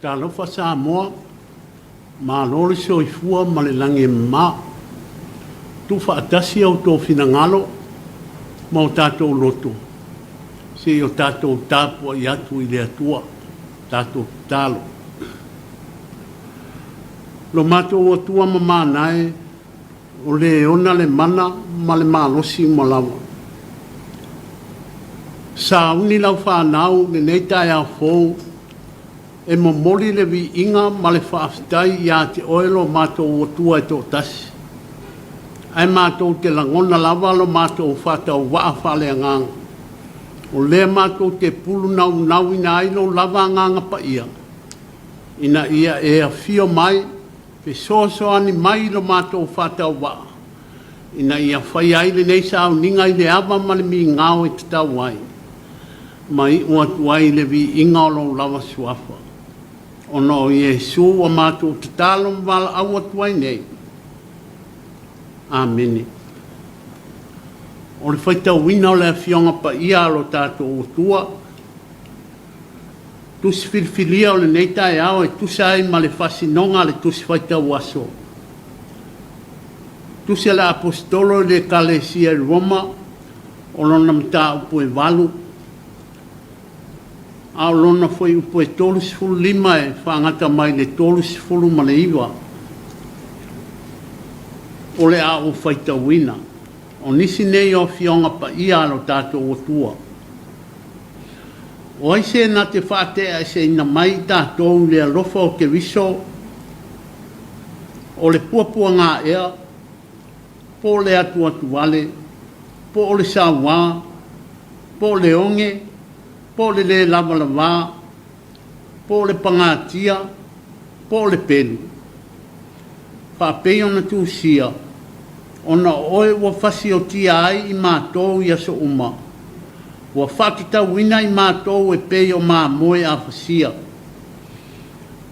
Talofa Samoa, malo le soifua ma le lagi e mama. Tuufaatasi outou finagalo ma o tatou loto se i o tatou tapuai atu i le Atua. Tatou tatalo. Lo matou Atua mamana e, o le ona le mana ma le malosi uma lava. Sauni lau fanau lenei taeao fou e momoli le viiga ma le faafetai ia te oe lo matou Atua e toatasi. Ae matou te lagona lava lo matou faatauvaa faaleagaga, o lea matou te pulunaunauina ai lou lava Agaga Paia, ina ia e afio mai, fesoasoani mai i lo matou faatauvaa, ina ia faia ai lenei sauniga i le ava ma le migao e tatau ai, ma iu atu ai i le viiga o lou lava Suafa. Ona o Iesu ua matou tatalo ma valaau atu ai nei. Amene. O le faitauina o le Afioga Paia a lo tatou Atua, Tusi filifilia o lenei taeao e tusa ai ma le faasinoga a le Tusi Faitau Aso. Tusi a le Aposetolo i le Ekalesia i Roma, o lona mataupu e 8, a o lona fuaiupu e 35 e faagata mai i le 39 o le a ou faitauina. O nisi nei o Afioga Paia a lo tatou Atua. O ai se na te faateaeseina mai i tatou i le alofa o Keriso, o le puapuagaea, po o le atuatuvale, po o le sauā, po o le oge, po o le lē lavalavā, po o le pagatia, po o le pelu? Faapei ona tusia, Ona o oe ua fasiotia ai i matou i aso uma, ua faatatauina i matou e pei o mamoe a fasia.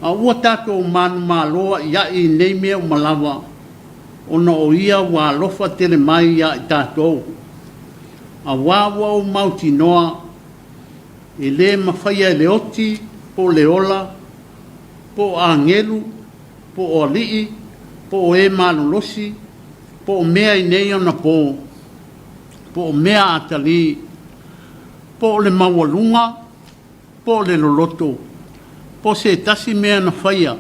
A ua tatou manumalo aʻiaʻi i nei mea uma lava, ona o ia ua alofa tele mai iā i tatou. Auā ua ou mautinoa, e lē mafaia e le oti, po o le ola, po o agelu, po o alii, po o e malolosi, po o mea i nei ona pō, po o mea atalī, po o le maualuga, po o le loloto, po o se tasi mea na faia,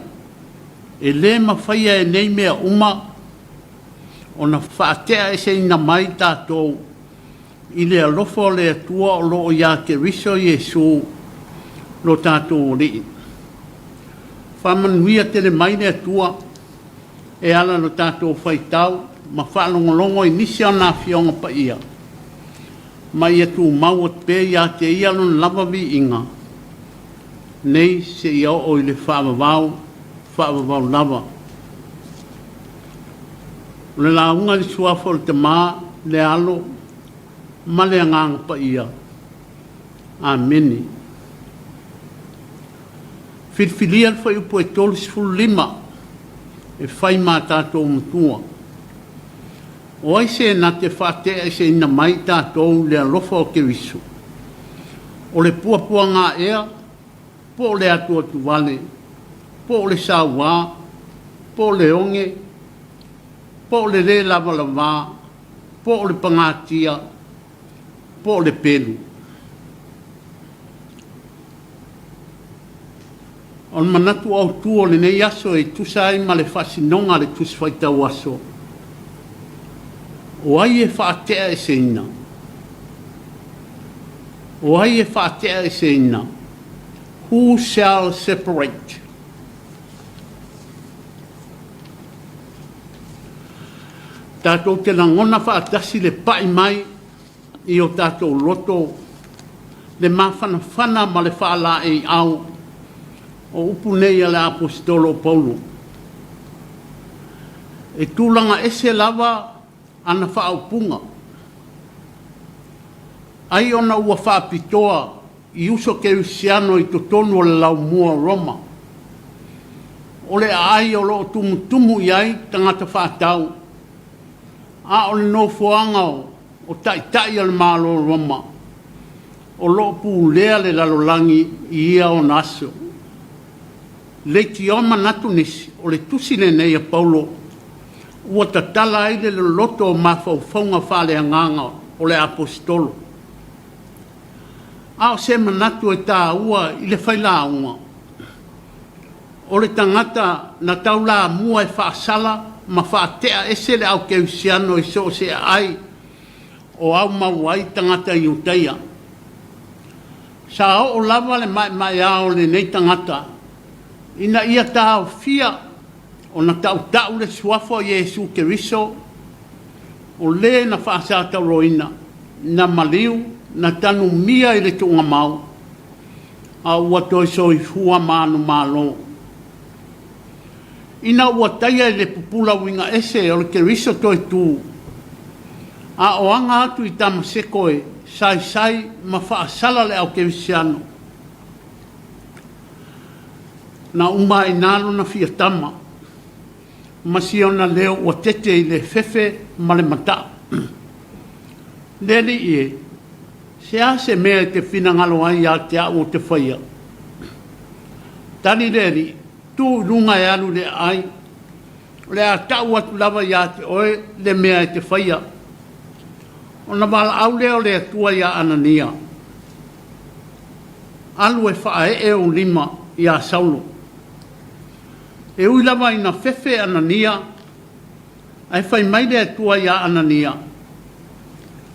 e lē mafaia e nei mea uma ona faateaeseina mai tatou i le alofa o le Atua o lo o iā Keriso Iesu lo tatou Alii. Faamanuia tele mai le Atua e ala lo tatou faitau ma faalogologo i nisi o ana Afioga Paia, ma ia tumau atu pea iā te Ia Lona lava viiga, nei seia oo i le faavavau, faavavau lava. O le lauga i le Suafa o le Tama, le Alo, ma le Agaga Paia. Amene. Filifilia le fuaiupu e 35 e fai ma tatou matua. O ai se na te faateaeseina mai i tatou le alofa o Keriso? O le puapuagaea, po o le atuatuvale, po o le sauā, po o le oge, po o le lē lavalavā, po o le pagatia, po o le pelu. O le manatu autū o lenei aso e tusa ai ma le faasinoga a le Tusi Faitau Aso, O ai e faateaeseina? O ai e faateaeseina? Who shall separate? Tatou te lagona faatasi le pai mai i o tatou loto, le mafanafana ma le faalaeiau O upu nei a le Aposetolo o Paulo. E tulaga ese lava ana faaupuga, ai ona ua faapitoa i uso kerisiano i totonu o le laumua o Roma. O le aai o lo o tumutumu i ai tagata faatau, a o le nofoaga o taitai o le Malo o Roma o lo o pulea le lalolagi i ia ona aso. Leitioa manatu nisi, o le tusi lenei a Paulo ua tatala ai le loloto o mafaufauga faaleagaga o le Aposetolo. A o se manatu e taua i le failauga, o le tagata na taulamua e faasala ma faatea ese le au kerisiano i so o se aai o aumau ai tagata Iutaia. Sa oo lava le maemaea o lenei tagata ina ia taofia ona tautau le suafa o Iesu Keriso, o le na faasataurōina, na maliu, na tanumia i le tuugamau, a ua toe soifua manumalo. Ina ua taia i le pupula uiga ese o le Keriso toe tu, a o aga atu i Tamaseko e saisai ma faasala le au kerisiano, na uma ai i ina lona fia tama ma si ona leo ua tete i le fefe ma le mata'u. Le Alii e, se a se mea e te finagalo ai ia te a'u ou te faia? Tali le Alii, Tu i luga e alu i le aai, o le a ta'u atu lava ia te oe le mea e te faia. Ona valaau lea o le Atua iā Anania, Alu e faaee ou lima iā Saulo. E ui lava ina fefe Anania, ae fai mai le Atua iā Anania,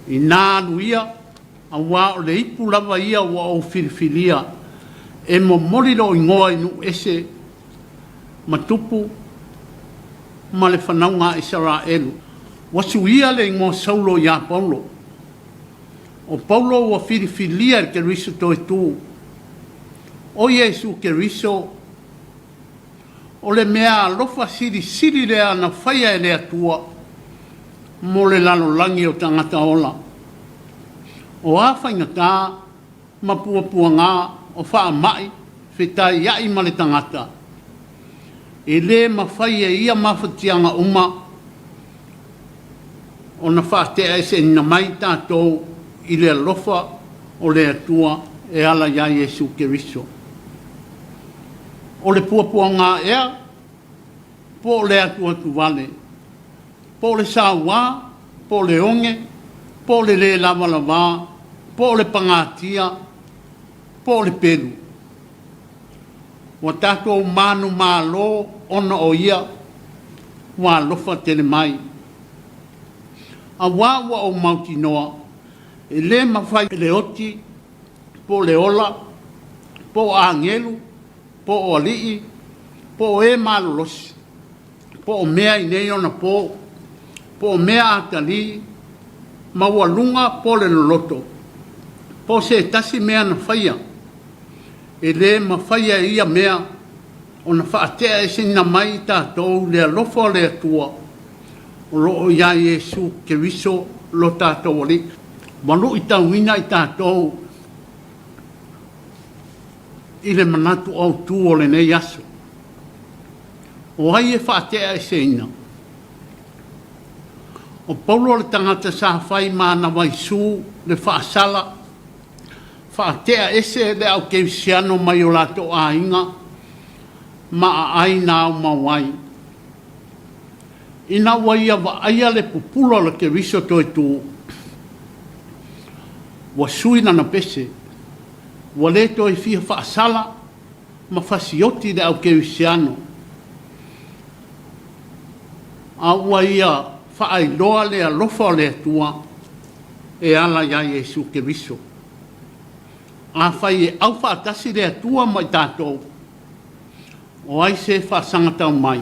Inā alu ia, auā o le ipu lava ia ua ou filifilia e momoli lou igoa i nuu ese ma tupu ma le fanauga a Isaraelu. Ua suia le igoa Saulo iā Paulo. O Paulo ua filifilia e le Keriso toe tu. O Iesu Keriso, o le meaalofa silisili lea na faia e le Atua mo le lalolagi o tagata ola. O a faigata ma puapuaga o faamai fetaiai ma le tagata, e le mafai e ia mafatiaga uma ona faateaeseina mai tatou i le alofa o le Atua e ala iā Iesu Keriso. O le puapuaga ea, po o le atuatuvale, po o le sauā, po o le oge, po o le lē lavalavā, po o le pagatia, po o le pelu. Ua tatou manumalo ona o ia ua alofa tele mai. Auā ua ou mautinoa, e lē mafai e le oti, po o le ola, po o agelu, po o alii, po o e malolosi, po o mea i nei ona pō, po o mea atalī, maualuga po o le loloto, po o se tasi mea na faia, e lē mafaia e ia mea ona faateaeseina mai i tatou le alofa o le Atua o lo o iā Iesu Keriso lo tatou Alii. Ua luitauina i tatou i le manatu autū o lenei aso. O ai e faateaeseina? O Paulo le tagata sa fai ma ana vaisū le faasala, faatea ese le au kerisiano mai o latou aiga ma aai na aumau ai. Ina ua ia vaaia le pupula o le Keriso toe tu, ua sui lana pese, ua le toe fia faasala ma fasioti le au kerisiano, a ua ia faailoa le alofa o le Atua e ala iā Iesu Keriso. Afai e aufaatasi le Atua ma i tatou, o ai se faasagatau mai?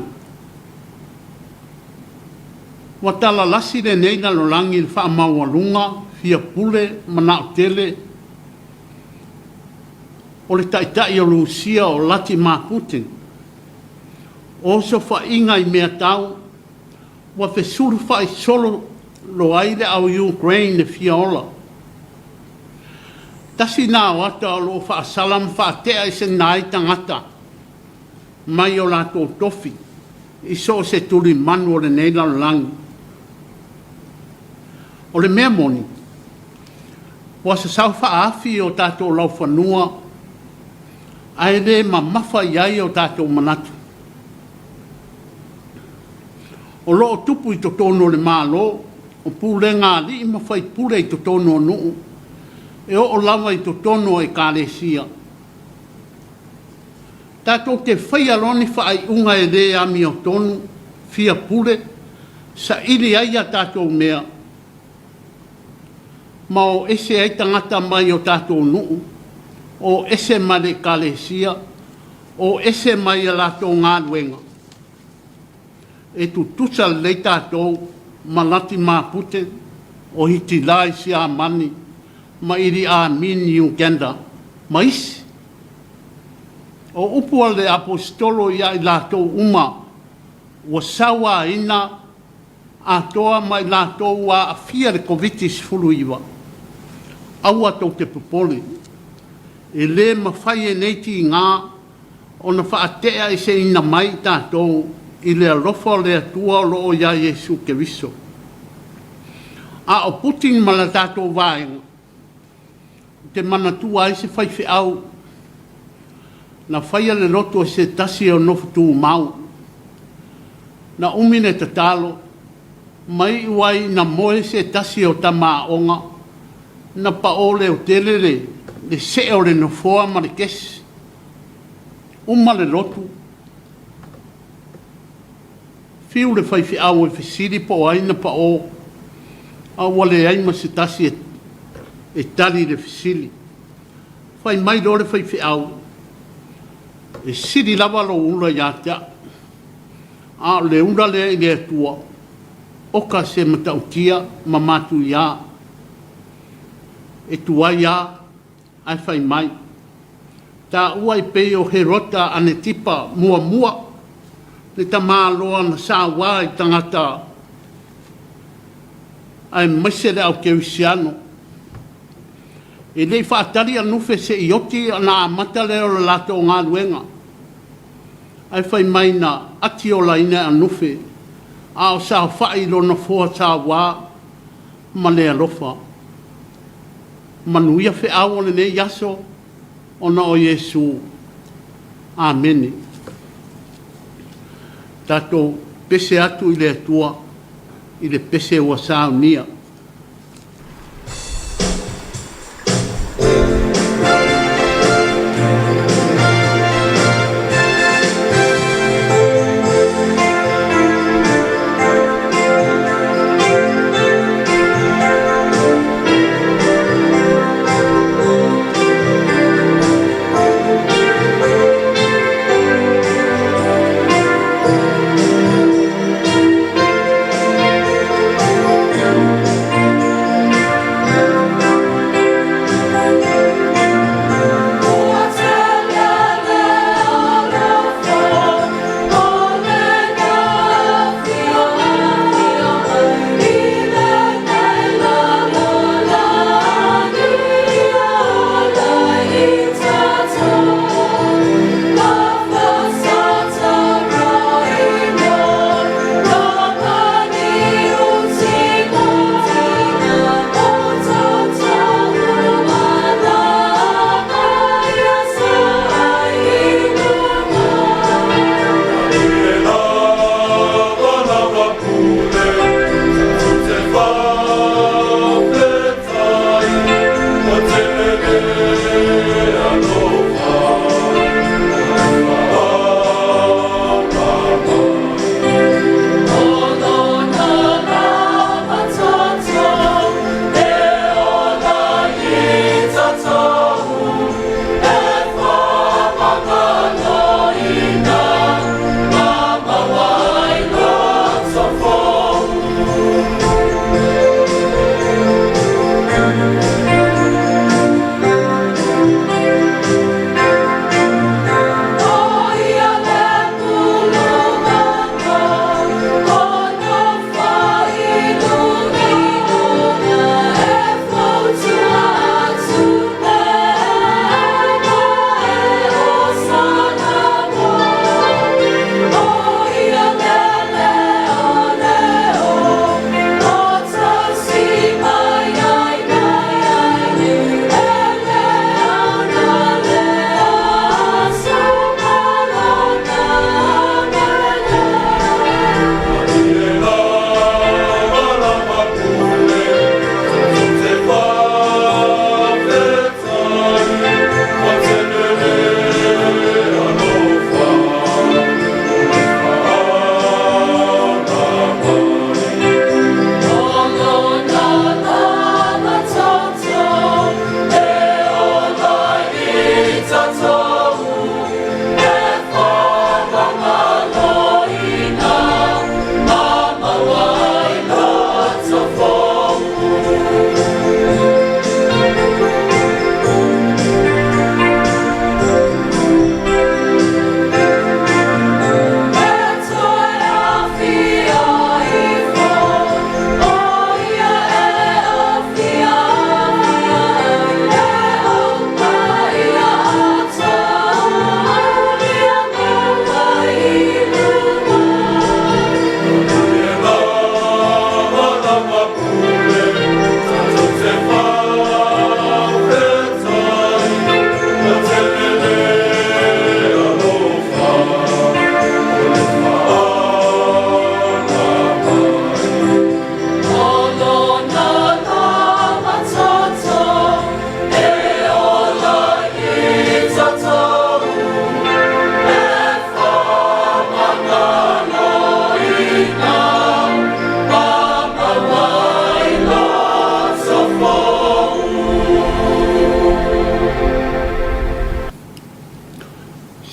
Ua talalasi lenei lalolagi i le faamaualuga, fia pule, manao tele. o le Taitai o Lusia o Latimā Putin. O osofaiga i mea tau ua fesulufai solo loa ai le au Ukraine e fia ola. Tasi lena o ata o lo o faasala ma faate'aeseina ai tagata mai o latou tofi i so o se tulimanu o lenei lalolagi. O le mea moni, ua sasao faaafi o tatou laufanua ae le mamafa i ai o tatou manatu. O lo o tupu i totonu o le Malo, o pulega a alii ma faipule i totonu o nuu, e oo lava i totonu o ekalesia. Tatou te faia loa ni faaiuga e le amiotonu, fia pule, saili ai a tatou mea, ma o ese ai tagata mai o tatou nuu, o ese ma le ekalesia, o ese mai a latou galuega, e tutusa lelei tatou ma Latima Pute o Hitila i Siamani ma Idi Amin i Uganda ma isi. O upu a le Aposetolo ia i latou uma ua sauaina atoa ma i latou ua aafia i le Koviti-19, aua tou te popole, e le mafai e nei tiga ona faate'aeseina mai i tatou i le alofa o le Atua o lo o ia Iesu Keriso. A o Putin ma le tatou Vaega, ou te manatua ai se faifeau na faia le loto e se tasi o nofo tumau. Na umi le tatalo ma iu ai ina moe se tasi o tama aoga na pao leotele le see o le nofoa ma le kesi. Uma le lotu, fiu le faifeau e fesili po o ai na pao, a ua leai ma se tasi e tali i le fesili. Fai mai loa le faifeau, e sili lava lou ula ia te au, a o le ula lea i le Atua, oka se matautia ma matuia. E tuai lava ae fai mai. Taua e pei o Herota Anetipa muamua, le tamaloa na saua i tagata aemaise le au kerisiano. E le i faatali anufe se i oti ona amata lea o le latou galuega, ae fai mai na atiolaina e anufe a o saofai i lona nofoa saua ma le alofa. Manuia feau o lenei aso ona o Iesu. Amene. Tatou pese atu i le Atua i le pese ua saunia.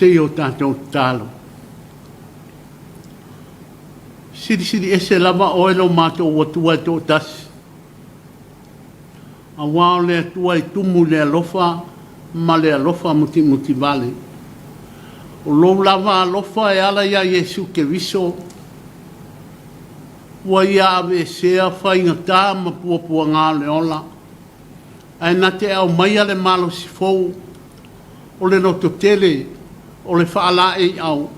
Se i o tatou tatalo. Silisili ese lava oe lo matou Atua e toatasi, auā o le Atua e tumu i le alofa ma le alofa mutimutivale. O lou lava alofa e ala iā Iesu Keriso, ua ia aveesea faigata ma puapuaga o le ola, ae na te aumaia le malosi fou o le lototele o le faalaeiau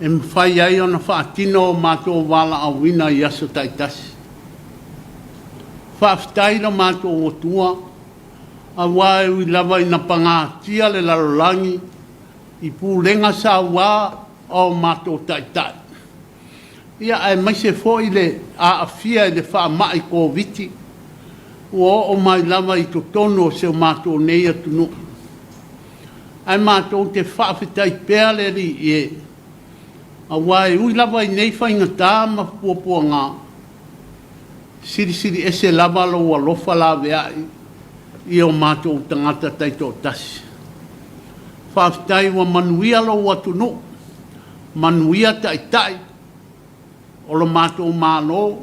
e mafai ai ona faatino o matou valaauina i aso taitasi. Faafetai i lo matou Atua, auā e ui lava ina pagatia le lalolagi i pulega sauā a o matou taitai, ia aemaise foi le aafia i le faamai Koviti ua oo mai lava i totonu o si o matou nei atunuu. Ae matou te faafetai pea le Alii e, auā e ui lava i nei faigata ma puapuaga, silisili ese lava lou alofa laveai i o matou tagata taitoatasi. Faafetai ua manuia lou atunuu, manuia taitai o lo matou Malo,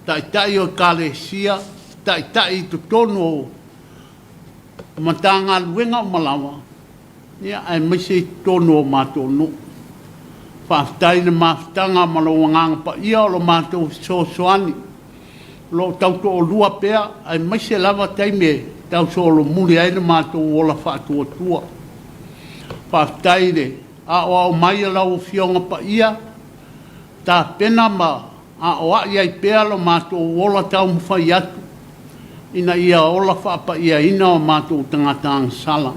taitai o Ekalesia, taitai i totonu o Matagaluega uma lava, ia, aemaise i totonu o matou nuu. Faafetai i le mafutaga ma lou Agaga Paia o lo matou fesoasoani, o lo o tautoalua pea, aemaise lava taimi e tausolomuli ai le matou ola faatuatua. Faafetai i le aoao mai o lau Afioga Paia, tapena ma aoai ai pea lo matou ola taumafai atu ina ia ola faapaiaina o matou tagata agasala.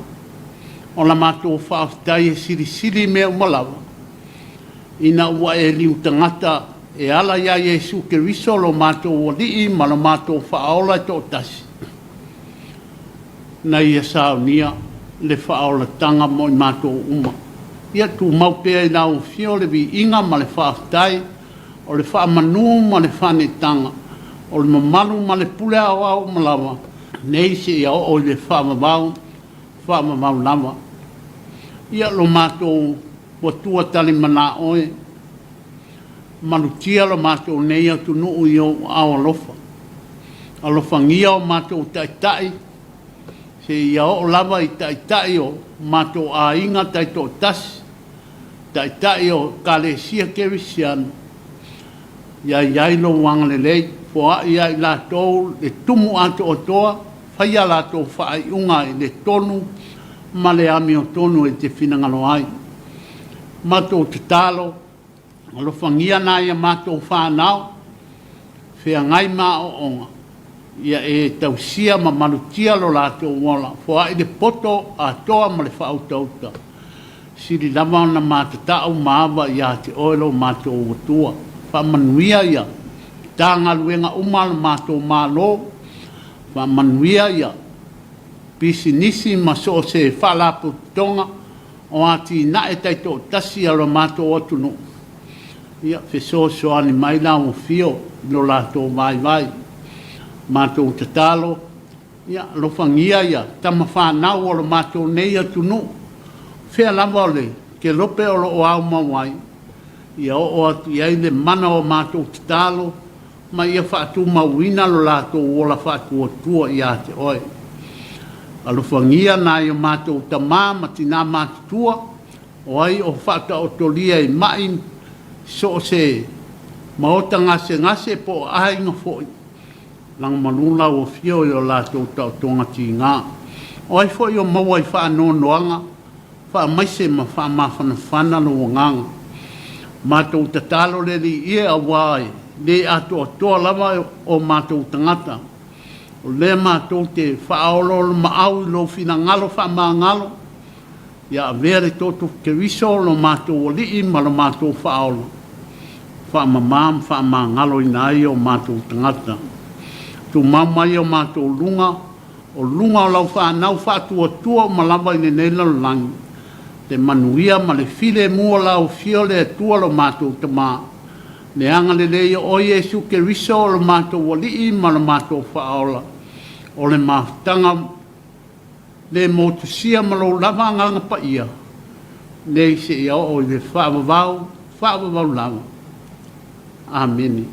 O la matou faafetai e silisili i mea uma lava, ina ua e liu tagata e ala iā Iesu Keriso lo matou Alii ma lo matou Faaola e toatasi, na ia saunia le faaolataga mo i matou uma. Ia tumau pea i lau Afio le viiga ma le faafetai, o le faamanu ma le faanetaga, o le mamalu ma le pule aoao uma lava, nei seia oo i le faavavau, faavavau lava. Ia lo matou Atua talimana oe, malutia lo matou nei atunuu i ou aao alofa. Alofagia o matou taitai, seia oo lava i taitai o matou aiga taitoatasi, Taitai o Ekalesia Kerisiano, ia i ai lou agalelei, foai ia i latou le tumu atoatoa, faia a latou faaiuga i le tonu ma le amiotonu e te finagalo ai. Matou tatalo, alofagia nai a matou fanau, feagai ma aoaoga, ia e tausia ma malutia lo latou ola, foai le poto atoa ma le faautauta. Sili lava ona matatau ma ava ia te Oe lo matou Atua. Faamanuia ia Matagaluega uma a lo matou Malo, faamanuia ia pisinisi ma so o se faalapotopotoga o atinae taitoatasi a lo matou atunuu. Ia fesoasoani mai lau Afio i lo latou vaivai. Matou tatalo Ia alofagia ia tama fanau o lo matou nei atunuu, fea lava o le kelope o lo o aumau ai, ia oo atu i ai le mana o matou tatalo ma ia faatumauina lo latou ola faatuatua ia te Oe. Alofagia nai o matou tama ma tina matutua, o ai o faataotolia i mai so o se maota gasegase po o aiga foi, Lagamalu lau afio i o latou taotoga tiga. O ai foi o maua i faanoanoaga, faamaise ma faamafanafana lou agaga. Matou tatalo le Alii e auā e le atoatoa lava o matou tagata. O lea matou te faaoloolomaau i lou finagalo faamagalo, Ia avea le toto Keriso lo matou Alii ma lo matou Faaola, faamama ma faamagaloina ai o matou tagata. Tumau mai o matou luga, o luga o lau fanau faatuatua uma lava i lenei lalolagi, le manuia ma le filemu o lau Afio le Atua lo matou Tama, le agalelei o Oe Iesu Keriso o lo matou Alii ma lo matou Faaola, o le mafutaga le motusia ma lou lava Agaga Paia. nei seia oo i le faavavau, faavavau lava. Amene.